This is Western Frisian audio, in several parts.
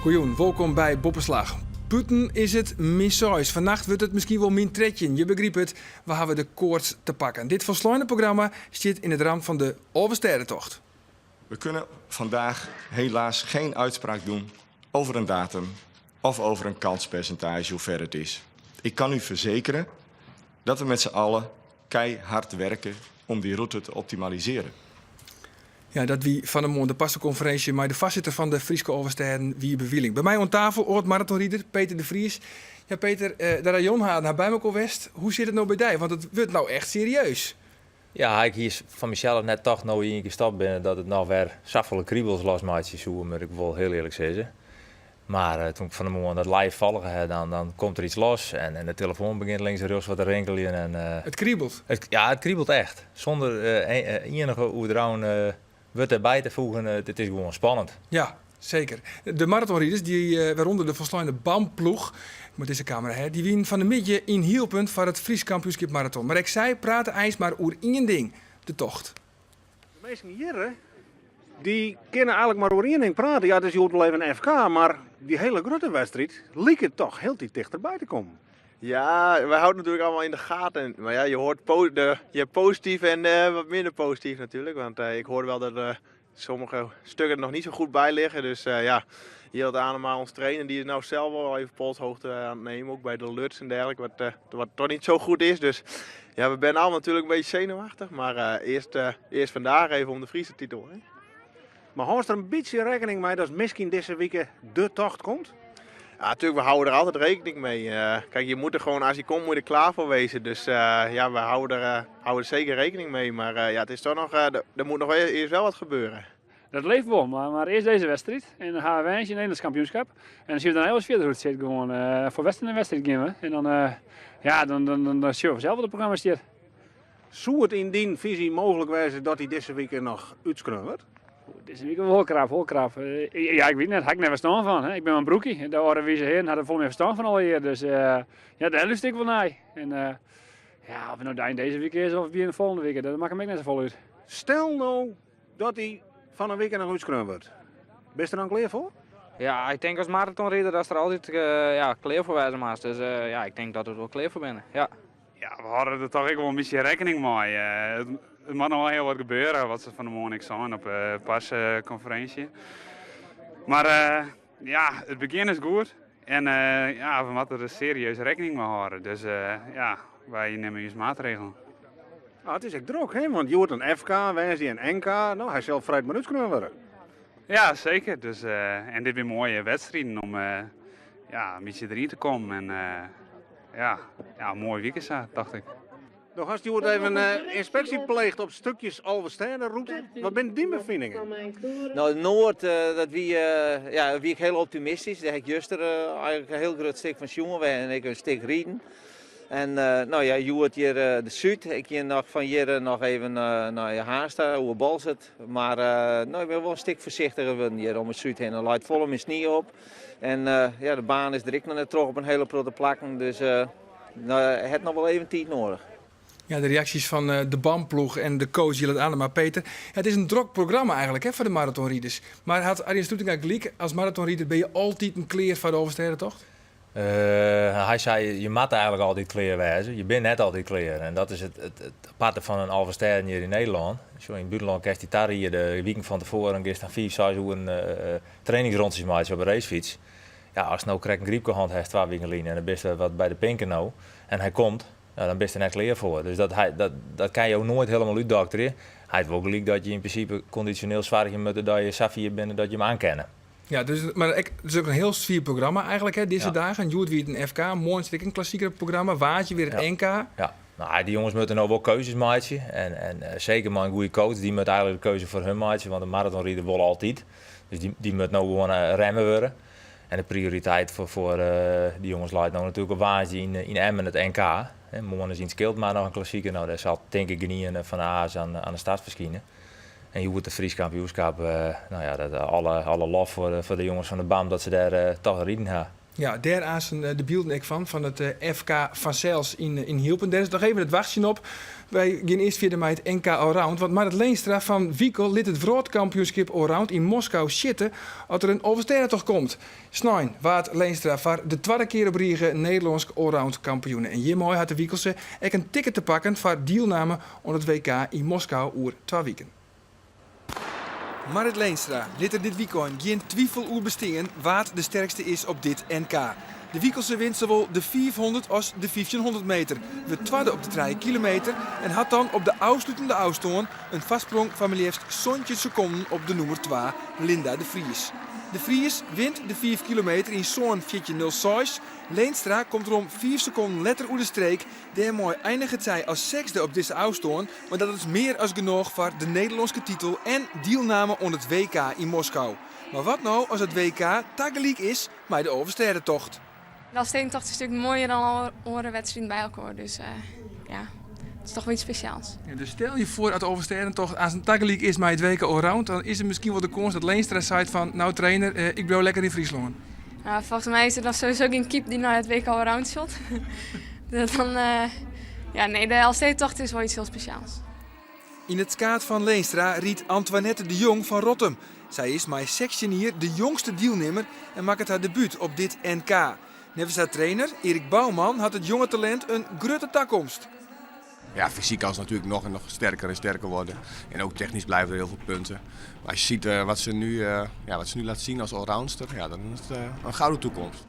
Goejûn, wolkom by Boppeslach. Bûten is it min seis. Fannacht wurdt it miskien wol min 13. Je begripe it, we hawwe de koarts te pakken. Dit folsleine programma stiet yn it ramt fan de Alvestêdetocht. We kunnen vandaag helaas geen uitspraak doen over een datum of over een kanspercentage hoe ver het is. Ik kan u verzekeren dat we met z'n allen keihard werken om die route te optimaliseren. Ja, dat wie fan 'e moarn de parsekonferinsje mei de foarsitter fan de Fryske Alvestêden, Wiebe Wieling. By my oan tafel âld-maratonrider Peter de Vries. Ja, Peter, de rayonhaden ha by mekoar west. Hoe sit it no by dy? Want it wurdt no echt serieus. Ja, ik hie fan mysels net tocht no ien kear stopt binne dat it noch wer safolle kribels losmeitsje soe, moat ik wol hiel earlik sizze. Mar toen ik fan 'e moarn dat live folge ha, dan komt der iets los en de telefoan begjint links en rjochts wat te rinkeljen. En, It kribelt? Ja, it kribelt echt. Sûnder ienige oerdreaun wurd derby te foegen, it is gewoan spannend. Ja, seker. De maratonriders, dy, wêrûnder de folsleine BAM-ploech, ik moat dizze kamera ha, dy wienen fan 'e middei yn Hylpen foar it Frysk kampioenskip maraton. Mar ek sy prate eins mar oer ien ding, de tocht. De minsken hjir, dy kinne eigenlik mar oer ien ding prate. Ja, it is hjoed wol even FK, mar dy hiele grutte wedstriid liket toch hieltyd tichterby te kommen. Ja, wij houden natuurlijk allemaal in de gaten. Maar ja, je hoort po de, je hebt positief en wat minder positief natuurlijk. Want ik hoor wel dat sommige stukken er nog niet zo goed bij liggen. Dus ja, Jillert Anema, ons trainer, die is nou zelf wel even polshoogte aan het nemen. Ook bij de Luts en dergelijke, wat toch niet zo goed is. Dus ja, we zijn allemaal natuurlijk een beetje zenuwachtig. Maar eerst vandaag even om de Friese titel. Hè? Mar hâldst der in bytsje rekkening mei dat miskien dizze wike de tocht komt? Ja, natuurlijk, we houden er altijd rekening mee. Kijk, je moet er gewoon, als je komt, moet je er klaar voor wezen. Dus ja, we houden er zeker rekening mee. Maar ja, het is toch nog, er moet nog eerst wel wat gebeuren. Dat leeft wol, mar earst dizze wedstriid en dan ha we woansdei Nederlânsk kampioenskip. En dan sjogge we dan hiel fierder hoe't it sit. Gewoan foar wedstriid nei wedstriid gean we. En dan, ja, dan sjogge we sels wat it programma stiet. Soe it yn dyn fisy mooglik wêze dat dy dizze wike noch útskreaun wurdt? Dizze wike wol krap, wol krap. Ja, ik wit net, ha ik net ferstân fan. Hè. Ik bin mar in broekie. De âlde wize hearen ha der folle mear ferstân fan allegear. Dus ja, dêr lúster ik wol nei. En ja, oft it no ein dizze wike is of begjin de folgjende wike, dat makket my ek net safolle út. Stel no dat dy fan 'e wike noch útskreaun wurdt. Bist der dan klear foar? Ja, ik tink as maratonrider datst der altyd ja, klear foar wêze moatst. Dus ja, ik tink dat we der wol klear foar binne. Ja. Ja, we hâlde der toch ek wol in bytsje rekkening mei. It moat noch wol hiel wat gebeure, wat se fan 'e moarn ek seinen op de parsekonferinsje. Mar ja, it begjin is goed en ja, we moatte der serieus rekkening mei hâlde. Dus ja, wy nimme ús maatregelen. Ah, it is ek drok, hè? Want hjoed in FK, woansdei in NK. No, hy sil freed mar útskreaun wurde. Ja, seker. Dus, en dit binne moaie wedstriden om ja, in bytsje deryn te kommen. En, ja, ja, moai wike sa, tocht ik. Do hast hjoed even ynspeksje pleegd op stukjes Alvestêderûte. Wat binne dyn befiningen? No, Noard, dat wie, ja, wie ik hiel optimistysk. Dêr ha ik juster eigenlik in hiel grut stik fan sjoen en ek in stik riden. En no ja, hjoed hjir de Súd. Ik gean noch fan hjir noch even nei Harns ta, oer Boalsert. Mar no, ik bin wol in stik foarsichtiger wurden hjir om 'e Súd hinne. Der leit folle mear snie op. En ja, de baan is der ek noch net troch op in hiele protte plakken. Dus no, hat noch wol even tiid noadich. Ja, de reaksjes fan de BAM-ploech en de coach Jillert Anema. Peter, it is in drok programma eigenlik, hè, foar de maratonriders. Mar hat Arjen Stroetinga gelyk, as maratonrider binne je altiten klear foar de Alvestêdetocht? Hy sei, je moatte eigenlik altyd klear wêze. Je binne net altyd klear. En dat is it aparte fan in Alvestêden hjir yn Nederlân. Sjoch, yn it bûtenlân kinst dy tariede wiken fan tefoaren, giest dan 5, 6 oeren trainingsrûntsjes meitsje op 'e racefyts. Ja, ast no krekt in grypke hân hast 2 wiken lyn en dan bist wat by de pinken no en hy komt, ja, dan bist der net klear foar. Dus dat kin jo noait hielendal útdokterje. Hy hat wol gelyk dat je yn prinsipe kondisjoneel soargje moatte dat je safier binne dat je him aankinne. Ja, dus, mar ek, it is ek in hiel swier programma eigenlik, hè, dizze dagen. Hjoed wie it in FK, moarn sit ek in klassiker op it programma, woansdei wer it NK. Ja, no, dy jonges moatte no wol keuzes meitsje. En seker mei in goede coach, dy moat eigenlik de keuze foar hun meitsje, want de maratonrider wol altyd. Dus dy moat no gewoan remme wurde. En de prioriteit foar dy jonges leit no natuerlik op woansdei yn Emmen, it NK. Moarn is yn it Skild mar noch in klassiker. No, dêr sil tink ik gjinien fan de A's oan de start ferskine. En hjoed de Frysk kampioenskip, no ja, dat, alle lof foar de jonges fan de BAM dat se dêr toch riden ha. Ja, dêr aansten de bylden ek fan, fan it FK fansels yn Hylpen. Dêr is noch even it wachtsjen op. Wy gean earst fierder mei it NK Allround, want Marrit Leenstra fan Wikel lit it wrâldkampioenskip allround yn Moskou sjitte as der in Alvestêdetocht komt. Snein waard Leenstra foar de twadde kear op rige Nederlânsk allround kampioene en hjirmei hat de Wikelse ek in ticket te pakken foar dielname oan it WK yn Moskou oer twa wiken. Marrit Leenstra lit der dit wykein gjin twifel oer bestean wa't de sterkste is op dit NK. De Wikelse wint sawol de 500 as de 1500 meter, wurdt twadde op de trije kilometer en hat dan op de ôfslutende ôfstân in foarsprong fan mar leafst 17 sekonden op de nûmer twa, Linda de Vries. De Vries wint de fiif kilometer yn sân 14.06. Leenstra komt rom fiif sekonden letter oer de streek. Dêrmei einiget sy as sechsde op dizze ôfstân, mar dat is mear as genôch foar de Nederlânske titel en dielname oan it WK yn Moskou. Mar wat no as it WK tagelyk is mei de Alvestêdetocht? De Alvestêdetocht is natuerlik moaier dan alle oare wedstriden by elkoar, dus ja, it is toch wol iets spesjaals. Ja, dus stel je foar as de Alvestêdetocht aanst tagelyk is mei it WK Allround, dan is der miskien wol de kâns dat Leenstra seit fan, nou trainer, ik bliuw lekker yn Fryslân. Nou, folgens my is der dan sowieso gjin kyp dy't nei it WK Allround sjocht. Dan, ja, nee, de Alvestêdetocht is wol iets hiel spesjaals. Yn it skaad fan Leenstra rydt Antoinette de Jong fan Rottum. Sy is mei 16 jier de jongste dielnimmer en makket har debút op dit NK. Neffens har trainer, Erik Bouwman, hat it jonge talint in grutte takomst. Ja, fysiek kan ze natuurlijk nog en nog sterker en sterker worden. En ook technisch blijven er heel veel punten. Maar als je ziet wat, ze nu, ja, wat ze nu laat zien als allroundster, ja, dan is het een gouden toekomst.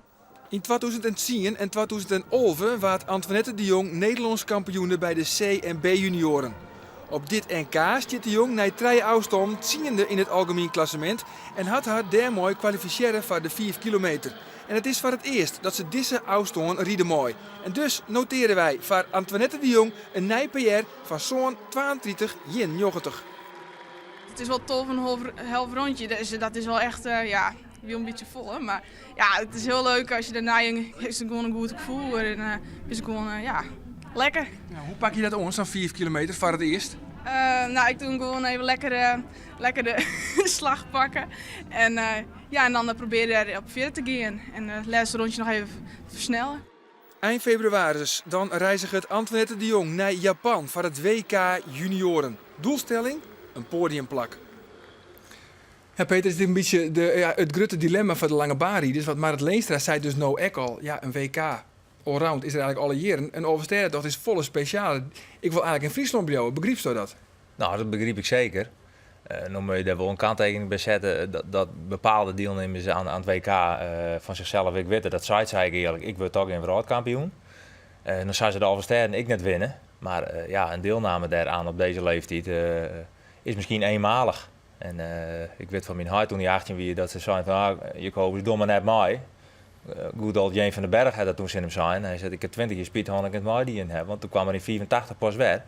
Yn 2010 en 2011 waard Antoinette de Jong Nederlânsk kampioene by de C en B-junioaren. Op dit NK stiet De Jong nei trije ôfstannen tsiende yn it algemien klassemint en hat har dêrmei kwalifisearre foar de fiif kilometer. En it is foar it earst dat se dizze ôfstân ride mei. En dus noteare wy foar Antoinette de Jong in nij PR fan sân 32 91. It is wol tof, in half rondje, dus dat is wol echt, ja, wie in bytsje folle, mar ja, it is hiel leuk as je dêrnei is it gewoan in goed gefoel en uh, is it gewoan uh, ja, lekker. Ja, hoe pakke je dat oan, sa'n 5 kilometer foar it earst? Uh, nou, ik doe gewoan even lekker, lekker de slach pakke. En, ja, en dan probearje der op fierder te gean. En it lêste rondje noch even fersnelle. Ein febrewaris dan reizget Antoinette de Jong nei Japan foar it WK junioaren. Doelstelling? In poadiumplak. Ja, Peter, is dit in bytsje de, ja, it grutte dilemma foar de langebaanriders? Want Marrit Leenstra sei dus no ek al, ja, in WK allround is der eigentlik alle jierren. In Alvestêdetocht is folle spesjaler. Ik wol eigentlik yn Fryslân bliuwe. Begrypsto dat? Nou, dat begryp ik seker. Uh, no moatte je dêr wol in kanttekening by sette dat, dat bepaalde dielnimmers oan, oan it WK uh, fan sichsels ek witte, dat seit sy ek earlik, ik wurd toch gjin wrâldkampioen. Uh, dan soe se de Alvestêden ek net winne, mar ja, in dielname dêroan op dizze leeftiid is miskien eenmalich. En ik wit fan myn heit toen hy 18 wie dat se seinen fan ah, Jacobus, doch mar net mei. Good old Jeen van den Berg hat dat toen tsjin him sein. Hy sei, ik ha 20 jier spyt hân dat ik net meidien ha, want toen kaam er yn 85 pas wer.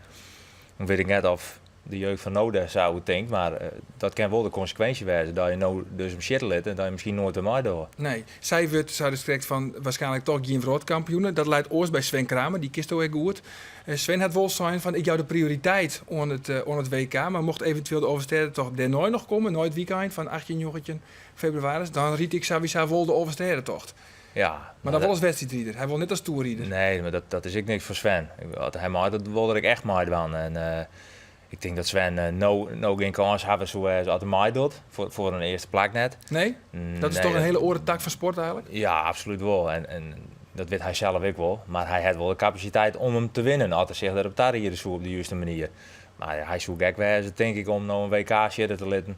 Dan wit ik net of de jeugd fan no dêr sa oer tinkt, mar dat kin wol de konsekwinsje wêze dat je no dus him sjitte litte en dat je miskien noait wer meidogge. Nee, sy wurdt, sei krekt fan, waarskynlik toch gjin wrâldkampioene. Dat leit oars by Sven Kramer, dy kensto ek goed. Sven hat wol sein fan ik jou de prioriteit oan it, oan it WK, mar mocht eventueel de Alvestêdetocht dêrnei noch komme, nei it wykein fan 18, 19 febrewaris, dan ryd ik sawiesa wol de Alvestêdetocht. Ja. Mar dan wol as wedstriidrider, hy wol net as toerrider. Nee, mar dat, dat is ek niks foar Sven. As hy mei, dat wol er ek echt meidwaan. En uh, ik tink dat Sven uh, no, no gjin kâns hawwe soe as er meidocht, foar, foar in earste plak net. Nee? Dat is nee, toch in hiele oare tak fan sport eigentlik? Ja, absolút wol. En, en dat wit hy sels ek wol. Mar hy hat wol de kapasiteit om him te winnen as er sich derop tariede soe op de juste manier. Mar hy soe gek wêze, tink ik, om no in WK sjitte te litten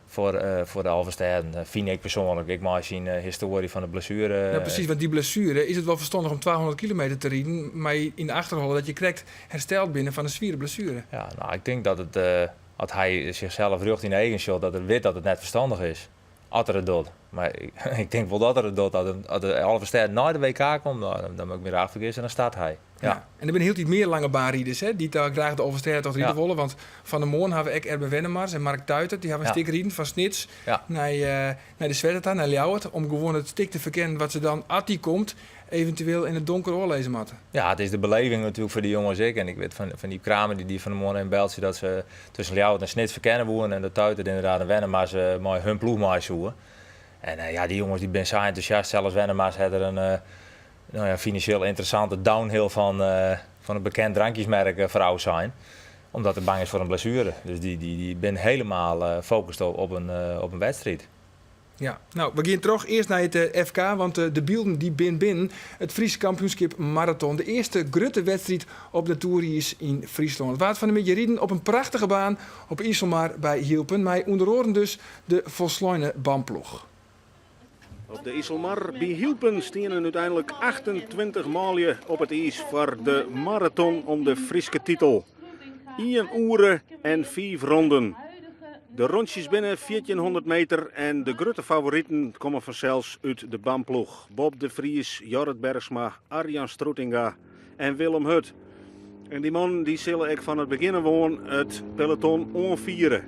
foar, uh, foar de Alvestêden. Fyn ik persoanlik, ek mei syn uh, histoarje fan de blessuere. Ja, presys, want dy blessuere, is it wol ferstannich om 200 kilometer te riden, mei yn de achterholle dat je krekt hersteld binne fan in swiere blessuere? Ja, nou, ik tink dat it, uh, as hy sichsels rjocht yn de eagen sjocht, dat er wit dat it net ferstannich is. As er it docht. Mar ik tink wol dat er it docht. As, as de Alvestêden nei de WK komt, nou, dan, dan moat ik my raar fergisse, dan start hy. Ja. ja. En der binne hieltyd mear langebaanriders hè, dy't daar graach de Alvestêdetocht ride ja. wolle. Want fan 'e moarn hawwe we ek Erben Wennemars en Mark Tuitert. Dy hawwe in ja. stik riden fan Snits ja. nei, uh, nei de Swette ta, nei Ljouwert. Om gewoan it stik te ferkennen wat se dan, as dy komt, eventueel yn it donker oanlizze moatte. Ja, it is de beleving natuerlik foar de jonges ek. En ik wit fan, fan dy Kramer dy die fan 'e moarn in beltsje dat se tusken Ljouwert en Snits ferkenne woene. En dat Tuitert inderdaad en Wennemars uh, mei hun ploech mei soe. En ja, dy jonges dy binne sa entûsjast. Sels Wennemars hat der in no ja, finansjeel ynteressante downhill fan, fan in bekend drankjesmerk foar ôfsein. Omdat er bang is foar in blessuere. Dus dy, dy, dy binne helemaal fokust op, op in wedstriid. Ja, no, we gean troch earst nei it FK, want de bylden dy bin binnen. It Frysk kampioenskip maraton, de earste grutte wedstriid op natoeriis yn Fryslân. It waard fan 'e middei riden op in prachtige baan op Iselmar by Hylpen, mei ûnder oaren dus de folsleine BAM-ploech. Op de Iselmar by Hylpen stienen úteinlik 28 manlju op it iis foar de maraton om de Fryske titel. Ien oere en fiif ronden. De rûntsjes binne 1400 meter en de grutte favoriten komme fansels út de BAM-ploech. Bob de Vries, Jorrit Bergsma, Arjan Stroetinga en Willem Hut. En dy mannen dy sille ek fan it begjin ôf oan it peloton oanfiere.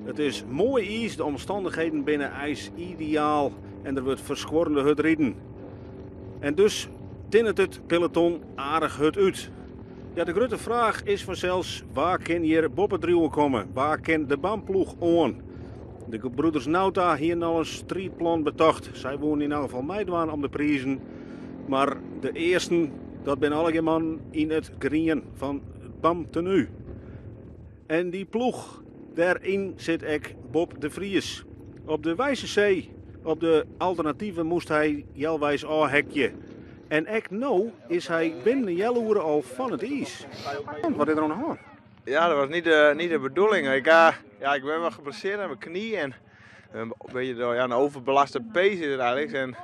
It is moai iis, de omstannichheden binne eins ideaal en der wurdt ferskuorrende hurd riden. En dus tinnet it peloton aardich hurd út. Ja, de grutte fraach is fansels, wa kin hjir boppe driuwen komme? Wa kin de BAM-ploech oan? De gebroeders Nauta hienen al in striidplan betocht. Sy woenen yn elk gefal meidwaan om de prizen. Mar de earsten, dat binne allegear mannen yn it grien fan it BAM-tenu. En dy ploech, dêryn sit ek Bob de Vries. Op de Weissensee, op de alternative moast hy healweis ôfhekje. En ek no is hy binnen in healoere al fan it iis. Wat is der oan de hân? Ja, dat was niet de, niet de bedoeling. Ik, uh, ja, ik ben wel geblesseerd aan mijn knie en een beetje ja, een overbelaste pees is het eigenlijk. En,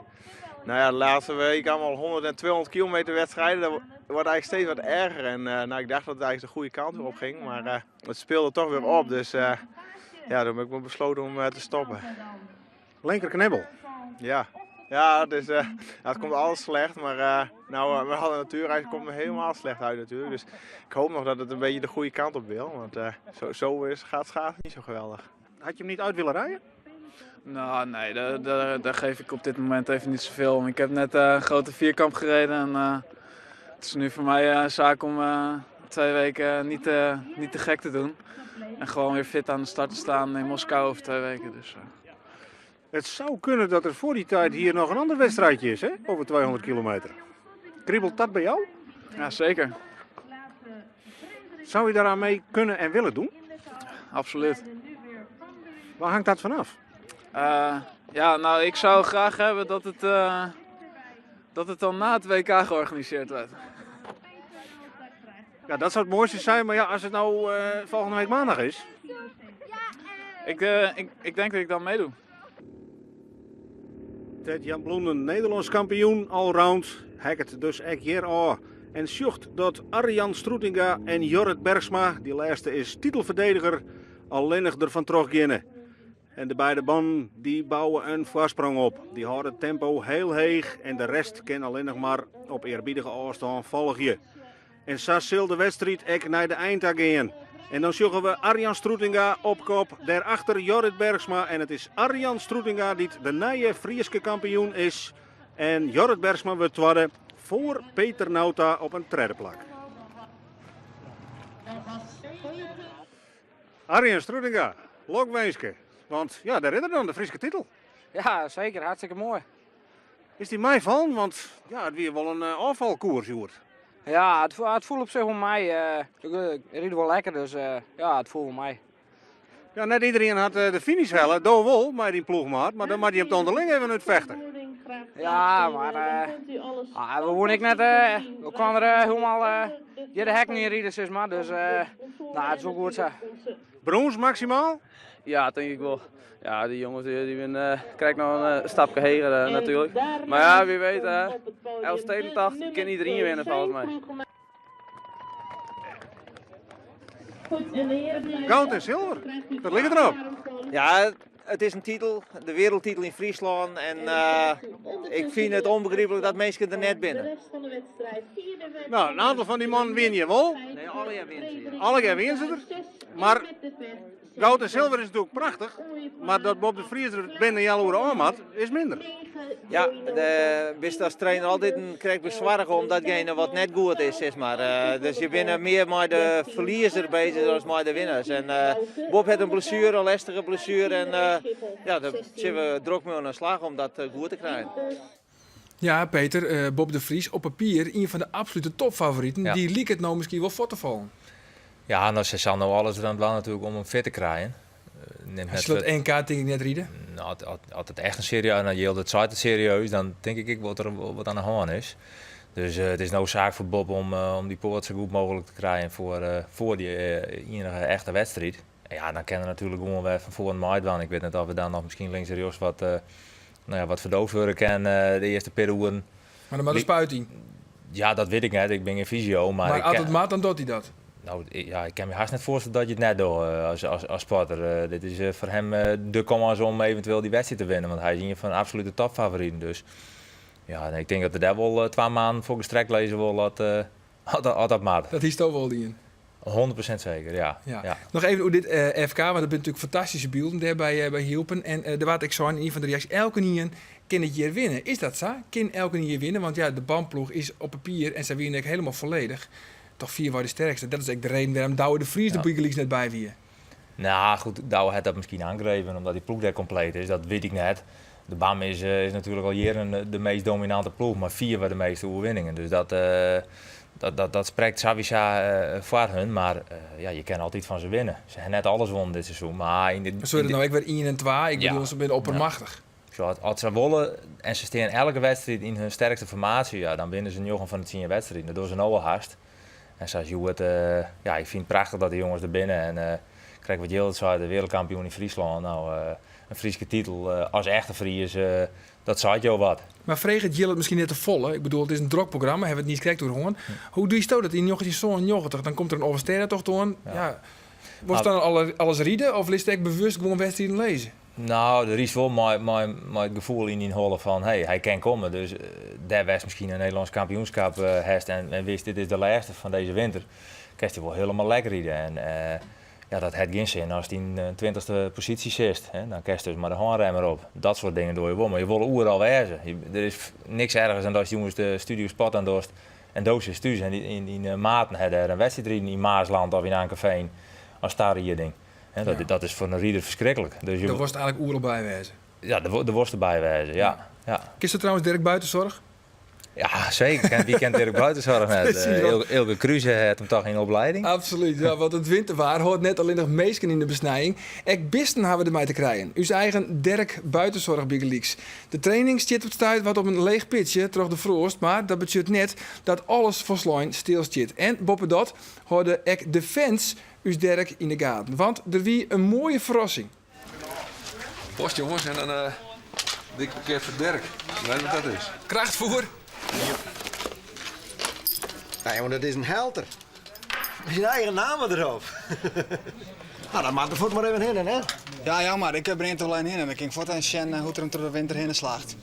nou ja, de laatste week allemaal 100 en 200 kilometer wedstrijden. Dat wordt eigenlijk steeds wat erger. En uh, nou, ik dacht dat het eigenlijk de goede kant weer op ging, maar uh, het speelde toch weer op. Dus uh, ja, toen heb ik me besloten om te stoppen. Linkerknibbel? Ja. Ja, het, is, uh, het komt alles slecht, maar uh, nou, we hadden natuurreis komt me helemaal slecht uit natuurlijk. Dus ik hoop nog dat het een beetje de goede kant op wil, want uh, zo, zo is, gaat schaatsen niet zo geweldig. Had je hem niet uit willen rijden? Nou, nee, daar, daar, daar geef ik op dit moment even niet zoveel om. Ik heb net een grote vierkamp gereden en het is nu voor mij een zaak om twee weken niet, niet te gek te doen. En gewoon weer fit aan de start te staan in Moskou over twee weken. Dus, Het zou kunnen dat er voor die tijd hier nog een ander wedstrijdje is, hè? Over 200 kilometer. Kriebelt dat bij jou? Ja, zeker. Zou je daaraan mee kunnen en willen doen? Absoluut. Waar hangt dat vanaf? Uh, ja, nou, ik zou graag hebben dat het, uh, dat het dan na het WK georganiseerd wordt. Ja, dat zou het mooiste zijn, maar ja, als het nou uh, volgende week maandag is. Ik, ik, ik denk dat ik dan meedoe. Ted Jan Bloemen, Nederlands kampioen allround, hekket dus ek hjir ôf. En sjocht dat Arjan Stroetinga en Jorrit Bergsma, dy lêste is titelferdediger, allinnich derfan troch geane. En de beide mannen dy bouwe in foarsprong op. Dy hâlde it tempo hiel heech en de rest kin allinnich mar op earbiedige ôfstân folgje. En sa sil de wedstriid ek nei de ein ta gean. En dan sjogge we Arjan Stroetinga op kop, dêrachter Jorrit Bergsma. En it is Arjan Stroetinga dy't de nije Fryske kampioen is. En Jorrit Bergsma wurdt twadde foar Peter Nauta op in tredde plak. Arjan Stroetinga, lokwinske. Want ja, dêr is er dan, de Fryske titel. Ja, zeker. Hartstikke moai. Is dy meifallen? Want ja, it wie wol in ôffalkoers hjoed. Ja, it, it foel op sich wol mei. Ik ried wol lekker, dus ja, it foel wol mei. Ja, net iderien hat de finish helle. Do wol mei dyn ploechmaat, mar dan moat je him ûnderling even útfechte. Ja, mar uh, we woene ek net, we kwamen der hielendal hjir de hekken yn ride, sis mar. Dus nou, it is wol goed sa. Brûns maksimaal? Ja, tink ik wol. Ja, dy jonges dy binne krekt noch in stapke heger natuerlik. Mar ja, wie weet, Elfstedentocht kin iderien winne folgens my. Goud en silver, dat liket derop. Ja, it is in titel, de wereldtitel yn Fryslân. En uh, ik fyn it ûnbegryplik dat minsken der net binne. No, in oantal fan dy mannen wiene hjir wol. Nee, allegear wiene se hjir. Allegear wiene se der. Mar. Goud en zilver is natuerlik prachtich, mar dat Bob de Vries der binnen in healoere ôf moat, is minder. Ja, de, bist as trainer altyd krekt besoarge om datgene wat net goed is, sis mar. Dus je binne mear mei de ferliezer bezich as mei de winners. En Bob hat in blessuere, in lestige blessuere. En ja, dêr sille we drok mei oan de slach om dat goed te krijen. Ja, Peter, Bob de Vries, op papier ien fan de absolute topfavoriten. Ja. Dy liket no miskien wol fuort te fallen. Ja, no, se sil no alles deroan dwaan natuerlik om him fit te krijen. Nimt Hy net sil it fuort- NK tink ik net ride. No, as it echt in serieus, no, Jildert seit it serieus, dan tink ik ek wol dat der wol wat oan de hân is. Dus it is no saak foar Bob om dy poat sa goed mooglik te krijen foar dy iennige echte wedstriid. En ja, dan kin er natuerlik gewoan wer fan foaren meidwaan. Ik wit net oft we dan noch miskien links en rjochts wat, no ja, wat ferdoofd wurde kin de earste pear oeren. Mar dan moat de spuit yn. Ja, dat wit ik net. Ik bin gjin fysio. Mar, Mar ik as ken it moat, dan docht hy dat. No, ja, ik kin my hast net foarstelle dat je it net dogge as sporter. Dit is foar him de kâns om eventueel dy wedstriid te winnen, want hy is ien fan de absolute topfavoriten. Dus ja, nee, ik tink dat er dêr wol twa maanden foar gestrekt lizze wol as dat moat. Dat hiest al wol dien? 100% seker, ja. Ja. Ja. Noch even oer dit FK, want dat binne natuerlik fantastyske bylden dêr by Hylpen. En der waard ek sein yn ien fan de reaksjes, elkenien kin it hjir winne. Is dat sa? Kin elkenien hjir winne? Want ja, de BAM-ploech is op papier, en sy wiene ek helemaal folledich, toch fierwei de sterkste. Dat is ek de reden wêrom Douwe de Vries der bygelyks net by wie. Nou, goed, Douwe hat dat miskien oangrepen omdat dy ploech dêr kompleet is. Dat wit ik net. De BAM is natuerlik al jierren de meast dominante ploech, mei fierwei de measte oerwinningen. Dus dat sprekt sawiesa foar hun. Mar ja, je kinne altyd fan se winne. Se ha net alles wûn dit seizoen. Mar yn de, Se wurde yn de no ek wer ien en twa. Ik Ja. bedoel, se binne oppermachtich. Zo, as se wolle en se stean elke wedstriid yn hun sterkste formaasje, ja, dan winne se njoggen fan de tsien wedstriden. Dat dogge se no al hast. En sa as hjoed, ja, ik fyn it prachtich dat de jonges der binne. En krekt wat Jildert sei, de wereldkampioen yn Fryslân. No, in Fryske titel as echte Fries, dat seit jo wat. Mar freget Jildert miskien net te folle? Ik bedoel, it is in drok programma, hawwe we it niis krekt oer hân. Hoe diesto dat yn 1997? Dan komt der in Alvestêdetocht oan. Ja. Wolst dan alles ride of litst ek bewust gewoan wedstriden lizze? No, der is wol mei it gefoel yn dyn holle fan hey, hy kin komme. Dus dêr wêr'tst miskien in Nederlânsk kampioenskap hast en witst dit is de lêste fan dizze winter, kinst dy wol hielendal lek ride. En ja, dat hat gjin sin ast yn twintichste posysje sitst. Hè. Dan kinst dus mei de hânrem op. Dat soart dingen dogge je wol, mar je wolle oeral wêze. Der is niks ergers dan datst jûns de Studio Sport oan dochst en do sitst thús en dyn maten ha dêr in wedstriid riden yn Maasland of yn Ankeveen as tarieding. Hè, dat, Ja. dat is foar in rider ferskriklik. Dus je Dêr wolst eigentlik oeral by wêze. Ja, dêr wolst derby wêze, ja. Ja. Kensto trouwens Dirk Buitenzorg? Ja, seker. Wie kent Dirk Buitenzorg net? Precies, want Eelke Kroese hat him toch yn opleiding? Absolút, ja, want it winterwaar hâldt net allinnich minsken yn de besnijing, ek bisten hawwe dermei te krijen. Us eigen Dirk Buitenzorg bygelyks. De training stiet op it stuit wat op in leech pitsje troch de froast, mar dat betsjut net dat alles folslein stilstiet. En boppedat hâlde ek de fans ús Dirk yn de gaten, want der wie in moaie ferrassing. Post jongens en dan uh, dik pakket foar Dirk. Weet wat dat is? Krachtvoer. Nee, jongen, dat is in helter. Mei syn eigen namme derop. Nou, dan moat der fuort mar even hinne, hè? Ja, ja, mar ik bring it der wol even hinne. Dan kin ik fuort even sjen hoe't er him troch de winter hinne slacht.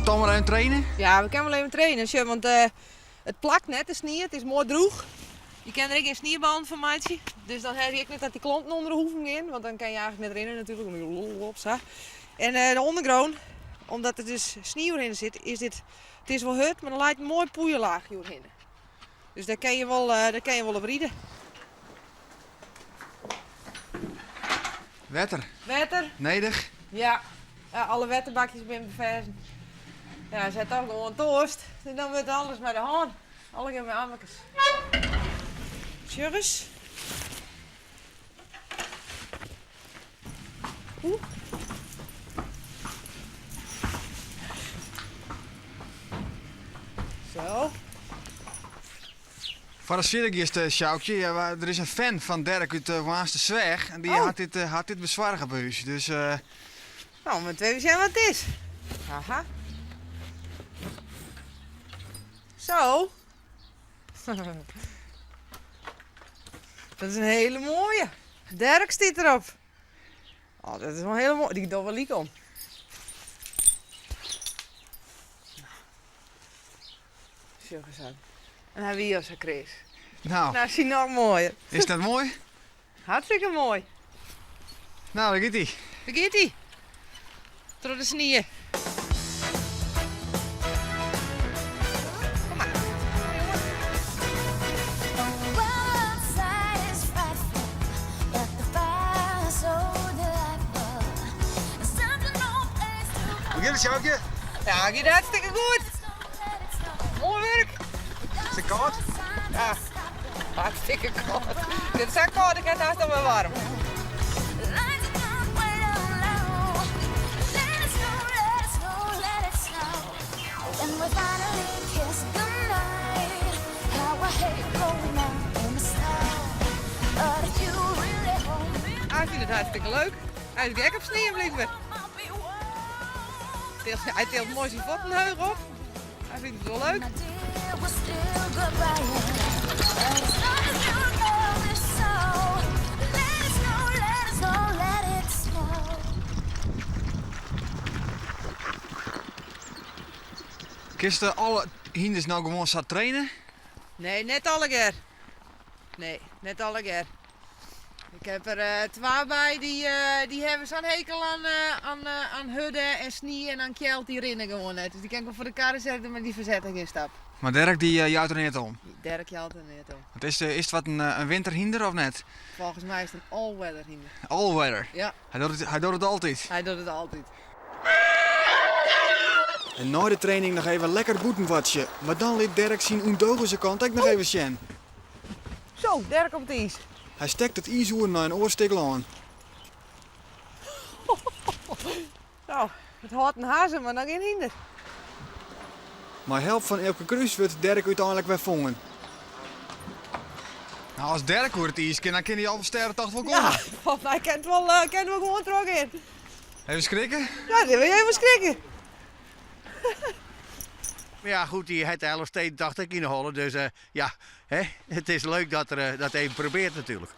Toch mar even trainen? Ja, we kinne wol even trainen. Sjoch, want uh, it plakt net, de snie. It is moai drûch. Je kinne der ek gjin snieballen fan meitsje. Dus dan ha je ek net dat dy klompen ûnder de hoeven gean, want dan kin je eigentlik net rinne natuerlik, om je lol op sa. En eh, de ûndergrûn, omdat der dus snie oerhinne sit, is dit, it is wol hurd, mar der leit in moai poeierlaachje oerhinne. Dus dêr kin je wol, eh, dêr kin je wol op ride. Wetter. Wetter. Nedich. Ja, ja alle wetterbakjes binne beferzen. Ja, se hat toch gewoan toarst. Dus dan wurdt alles mei de hân. Allegear mei ammerkes. Sjoch ris. Oeh. Zo. Foar de fierder giest, Sjoukje, ja, der is in fan fan Dirk út uh, Hoarnstersweach en dy Oh. hat dit besoarge by ús. Dus, Nou, we moeten even zien wat het is. Aha. Zo. Dat is in hele mooie. Dirk stiet derop. Oh, dat is wol in hele moaie. Dy docht wol lyk om. Sjoch ris oan. En hy wie al sa kreas. Nou. Nou is hy noch moaier. Is dat moai? Hartstikke moai. Nou, dêr giet hy. Dêr giet hy. Troch de snie. Kom mar. Hoe giet it, Sjoukje? Ja, giet hartstikke goed. Moai wurk. Is it kâld? Ja, hartstikke kâld. It is sa kâld, ik ha it hast noch wer waarm. Hy fynt it hartstikke leuk. Hy is gek op snie blykber. Hy tilt moai syn fuotten heech op. Hy fynt it wol leuk. Kinst alle hynders no gewoan sa traine? Nee, net allegear. Nee, net allegear. Ik heb er eh, twa by, dy, eh, dy hawwe sa'n hekel oan, eh, oan, oan hurde en snie en oan kjeld, dy rinne gewoan net. Dus dy kin ik wol foar de karre sette, mar dy fersette gjin stap. Mar Dirk dy jout der neat om? Dirk jout der neat om. Want is, is it wat in, in winterhynder of net? Folgens my is it in all-weather hynder. All-weather? Ja. Hy docht it, hy docht it altyd? Hy docht it altyd. En nei de training noch even lekker bûten watsje, mar dan lit Dirk syn ûndogense kant ek noch even sjen. Zo, Dirk op it iis. Hy stekt it iis oer nei in oar stik lân. Nou, it hâldt in hazze, mar noch gjin hynder. Mei help fan Eelke Kruis wurdt Dirk úteinlik wer fongen. Nou, as Dirk oer it iis kin, dan kin dy Alvestêdetocht wol komme. Ja, folgens my kin it wol, eh, kin it wol gewoan trochgean. Even skrikke? Ja, dit wil je even skrikke. Maar ja, goed, dy hat de Elfstedentocht ek yn 'e holle. Dus eh, ja, hè, it is leuk dat er eh, dat even probearret natuerlik.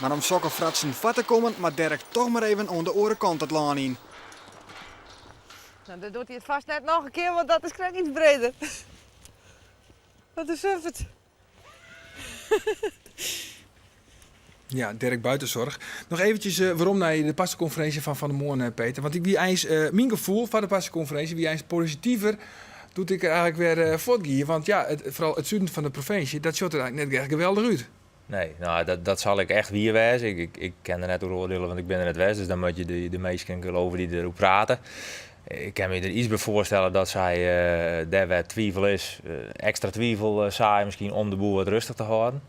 Mar om sokke fratsen foar te kommen, moat Dirk toch mar even oan de oare kant it lân yn. Nou, dan docht hy it fêst net noch in kear, want dat is krekt iets breder. Wat in suffert. Ja, Dirk Buitenzorg. Noch eventsjes eh, werom nei de parsekonferinsje fan fan 'e moarn, eh, Peter. Want ik wie eins, eh, myn gefoel foar de parsekonferinsje wie eins positiver doe't ik eigentlik wer eh, fuortgie. Want ja, it, foaral it suden fan de provinsje, dat sjocht der eigentlik net echt geweldich út. Nee, no, dat, dat sil ek echt wier wêze. Ik, ik, ik kin der net oer oardielje, want ik bin der net west. Dus dan moatte je de, de minsken gelove dy't deroer prate. Ik kin my der iets by foarstelle dat sy eh, dêr wêr't twivel is, eh, ekstra twivel eh, saaie miskien om de boel wat rêstich te hâlden.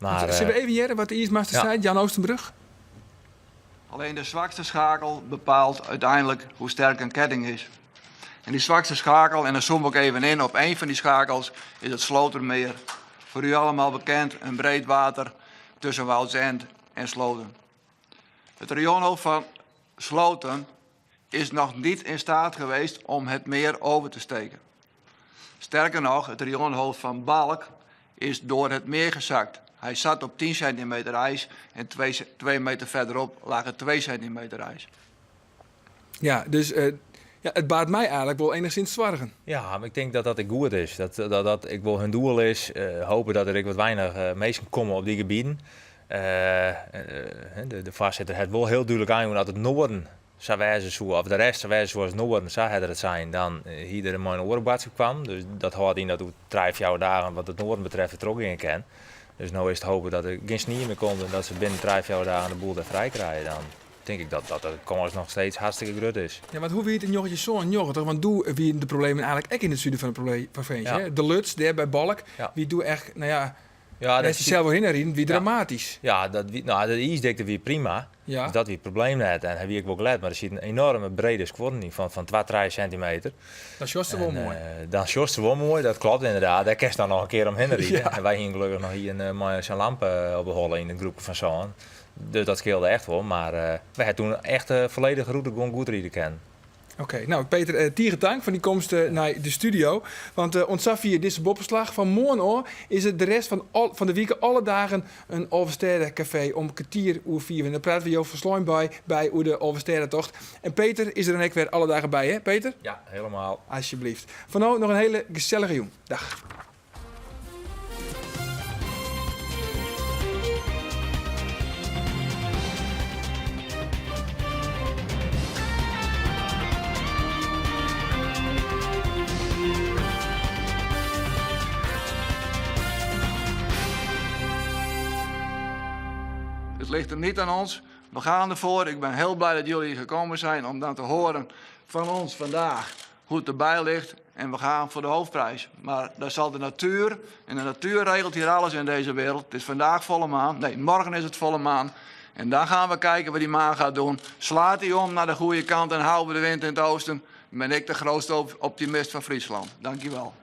Mar, Sille we even hearre wat de iismaster ja. sei, Jan Oostenbrug? Alleen de zwakste schakel bepaalt uiteindelijk hoe sterk een ketting is. En die zwakste schakel, en dan zoom ik even in op één van die schakels, is het Slotermeer. Voor u allemaal bekend, een breed water tussen Woudsend en Sloten. Het rioolhoofd van Sloten is nog niet in staat geweest om het meer over te steken. Sterker nog, het rioolhoofd van Balk is door het meer gezakt. Hij zat op 10 centimeter ijs en 2 meter verderop lagen 2 centimeter ijs. Ja, dus eh, ja, it baart my eigentlik wol enigszins soargen. Ja, mar ik tink dat dat ek goed is. Dat dat, dat ek wol hun doel is. Eh, hoopje dat der ek wat weinich eh, minsken komme op dy gebieten. De, de foarsitter hat wol hiel dúdlik oanjûn dat it Noarden sa wêze soe, of de rest sa wêze soe as Noarden, sa hat er it sein, dan hie er mei in oare boadskip kwam. Dus dat hâldt yn dat oer trije, fjouwer dagen wat it Noarden betreft wer trochgean kin. Dus no is it hoopje dat der gjin snie mear komt en dat se binnen trije, fjouwer dagen de boel wer frij krije. Dan tink ik dat, dat de kâns noch steeds hartstikke grut is. Ja, want hoe wie it yn 1997? Want doe wiene de problemen eigentlik ek yn it suden fan de provinsje. Ja. De Luts, dêr by Balk, Ja. wie doe echt, no ja, Ja, dêr is sels wol hinne riden, wie dramatysk. Ja, dat wie, no, de iisdikte wie prima. Ja. Dus dat wie it probleem net. En hy wie ek wol glêd, mar der siet in enoarme brede skuorren yn fan 2, 3 sintimeter. Dan sjochst se wol En, moai. Dan sjochst se wol moai, dat kloppet ynderdaad. Dêr kinst dan noch in kear omhinne ride. Ja. En wy hiene gelokkich noch ien eh, mei sa'n lampe eh, op 'e holle yn it groepke fan sân. Dus dat skeelde echt wol. Mar eh, wy ha toen echt de folledige rûte gewoan goed ride kinnen. Oké, no Peter, eh, tige tank foar dyn komst eh, nei de studio. Want uh, oant safier dizze boppeslach. Fan moarn ôf is it de rest fan, al, fan de wike alle dagen in Alvestêdekafee om kertier oer fiif. En dan prate we jo folslein by, by oer de Alvestêdetocht. En Peter is der dan ek wer alle dagen by, hè Peter? Ja, helemaal. Alsjeblieft. Foar no noch in hiele gesellige jûn. Dag. Het ligt er niet aan ons. We gaan ervoor. Ik ben heel blij dat jullie hier gekomen zijn om dan te horen van ons vandaag hoe het erbij ligt. En we gaan voor de hoofdprijs. Maar daar zal de natuur, en de natuur regelt hier alles in deze wereld. Het is vandaag volle maan. Nee, morgen is het volle maan. En dan gaan we kijken wat die maan gaat doen. Slaat hij om naar de goede kant en houden we de wind in het oosten. Dan ben ik de grootste optimist van Friesland. Dankjewel.